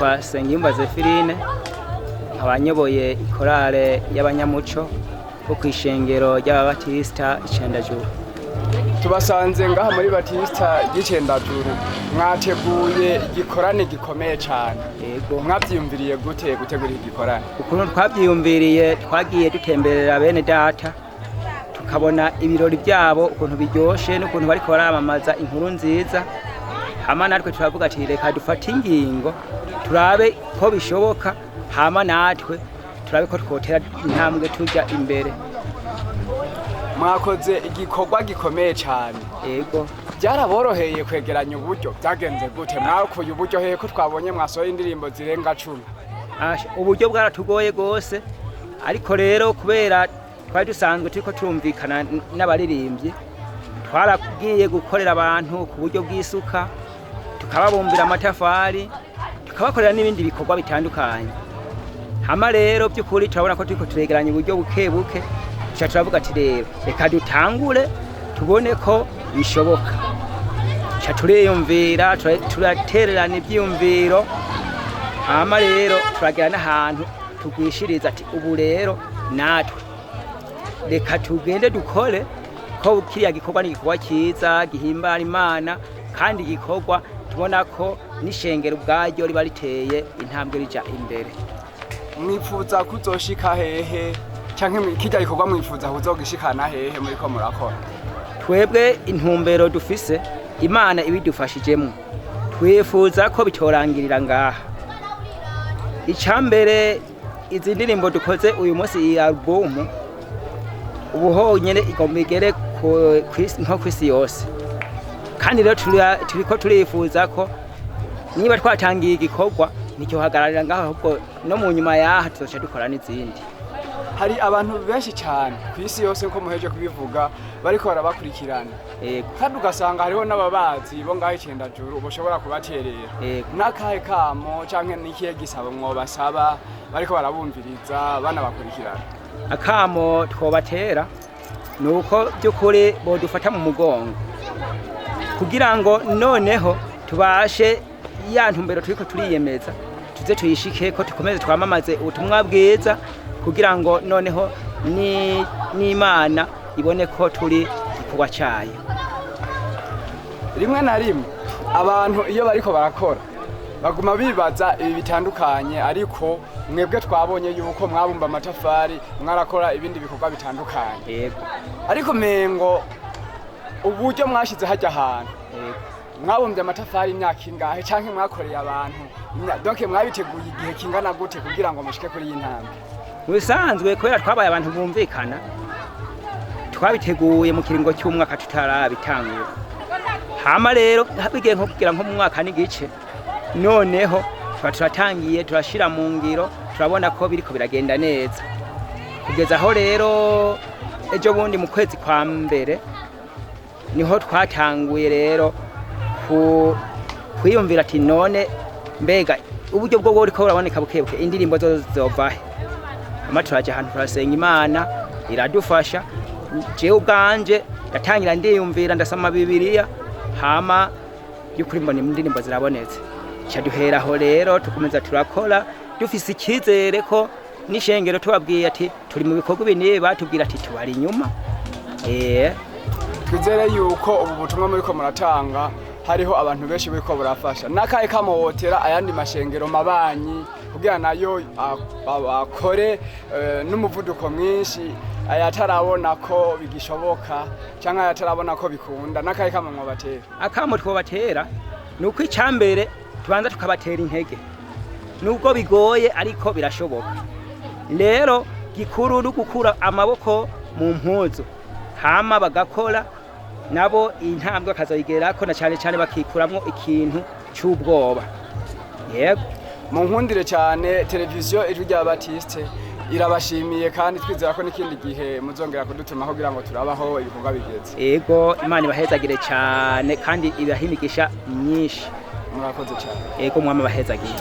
Nitwa Sengiyumva Zephirine, nkaba nyoboye ikorale y'abanyamuco bo kw'ishengero ry'Ababatisita Icendajuru. Tubasanze ngaha muri Batista y'Icendajuru, mwateguye igikorane gikomeye cyane. Yego. Mwavyiyumviriye gute gutegura iki gikorane? Ukuntu twavyiyumviriye, twagiye dutemberera bene data, tukabona ibirori byabo ukuntu biryoshe n'ukuntu bariko baramamaza inkuru nziza. Hama natwe turavuga ati reka dufate ingingo, turabe ko bishoboka, hama natwe turabe ko twotera intambwe tuja imbere. Mwakoze igikorwa gikomeye cyane. Yego. Byaraboroheye kwegeranya uburyo? Byagenze gute? Mwakuye uburyo hehe ko twabonye mwasohoye indirimbo zirenga 10? Asha, uburyo bwaratugoye gose, ariko rero kubera twari dusanzwe turiko turumvikana n'abaririmbyi, twaragiye gukorera abantu ku buryo bw'isuka, tukababumbira amatafari, tukabakorera n'ibindi bikorwa bitandukanye. Hama rero by'ukuri turabona ko turiko turegeranya uburyo buke buke, tuca turavuga ati rero reka dutangure tubone ko bishoboka. Tuca turiyumvira, turatererana ivyiyumviro. Hama rero turagera n'ahantu tugwishiriza ati ubu rero natwe reka tugende dukore, ko kiriya gikorwa ni igikorwa cyiza gihimbara Imana, kandi igikorwa tubona ko n'ishengero ubwaryo riba riteye intambwe rija imbere. Mwifuza kuzoshika hehe, canke kirya gikorwa mwifuza kuzogishikana hehe muriko murakora? Twebwe intumbero dufise, Imana ibidufashijemo, twifuza ko bitorangirira ngaha. Icambere, izi ndirimbo dukoze uyu munsi, iyi alubumu ubu honyene igomba igere nko kw'isi yose. Kandi rero turiko turifuza ko niba twatangiye igikorwa nticyohagararira ngaho, ahubwo no mu nyuma yaha tuzoca dukora n'izindi. Hari abantu benshi cyane ku isi yose, nko muheje kubivuga, bariko barabakurikirana. Yego. Kandi ugasanga hariho n'ababazi bo ngaho Icendajuru boshobora kubaterera. Yego. N'akahe kamo canke n'ikihe gisabo mwobasaba bariko barabumviriza banabakurikirana? Akamo twobatera ni uko by'ukuri bodufata mu mugongo, kugira ngo noneho tubashe ya ntumbero turiko turiyemeza tuze tuyishike, ko tukomeze twamamaze ubutumwa bwiza, kugira ngo noneho n'Imana ibone ko turi igikorwa cayo. Rimwe na rimwe abantu iyo bariko barakora baguma bibaza ibi bitandukanye, ariko mwebwe twabonye yuko mwabumba amatafari, mwarakora ibindi bikorwa bitandukanye. Yego. Ariko mengo uburyo mwashize hajya ahantu, mwabumbye amatafari imyaka ingahe, canke mwakoreye abantu donc mwabiteguye igihe kingana gute kugira ngo mushike kuri iyi ntambwe? Mu bisanzwe, kubera twabaye abantu bumvikana, twabiteguye mu kiringo cy'umwaka tutarabitangura. Hama rero bigiye nko kugira nko mu mwaka n'igice, noneho tuba turatangiye, turashira mu ngiro, turabona ko biriko biragenda neza, kugeza aho rero ejo bundi mu kwezi kwa mbere niho twatanguye rero kwiyumvira ati none mbega uburyo bwo buriko buraboneka buke buke, indirimbo zo zovahe? Hama turaja ahantu turasenga, Imana iradufasha. Jewe ubwanje ndatangira ndiyumvira, ndasoma Bibiliya, hama by'ukuri mbona indirimbo zirabonetse. Ca duheraho rero tukomeza turakora, dufise icyizere ko n'ishengero tubabwiye ati turi mu bikorwa ibi n'ibi, batubwira ati tubari inyuma. Twizere yuko ubu butumwa muriko muratanga hariho abantu benshi buriko burafasha. N'akahe kamowotera ayandi mashengero mabanyi kugira nayo akore n'umuvuduko mwinshi, ayatarabona ko bigishoboka canke ayatarabona ko bikunda? N'akahe kamo mwobatera? Akamo twobatera ni uko icyambere tubanza tukabatera intege, nubwo bigoye ariko birashoboka. Rero gikuru ni ugukura amaboko mu mpuzu, hama bagakora nabo, intambwe bakazoyigerako, na cyane cyane bakikuramwo ikintu cy'ubwoba. Yego. Mu nkundire cyane, televiziyo Ijwi rya Batiste irabashimiye, kandi twizera ko n'ikindi gihe muzongera kudutuma kugira ngo turabaho ibikorwa bigeze. Yego, Imana ibahezagire cyane kandi ibahe imigisha myinshi. Murakoze cyane. Yego, Mwami abahezagire.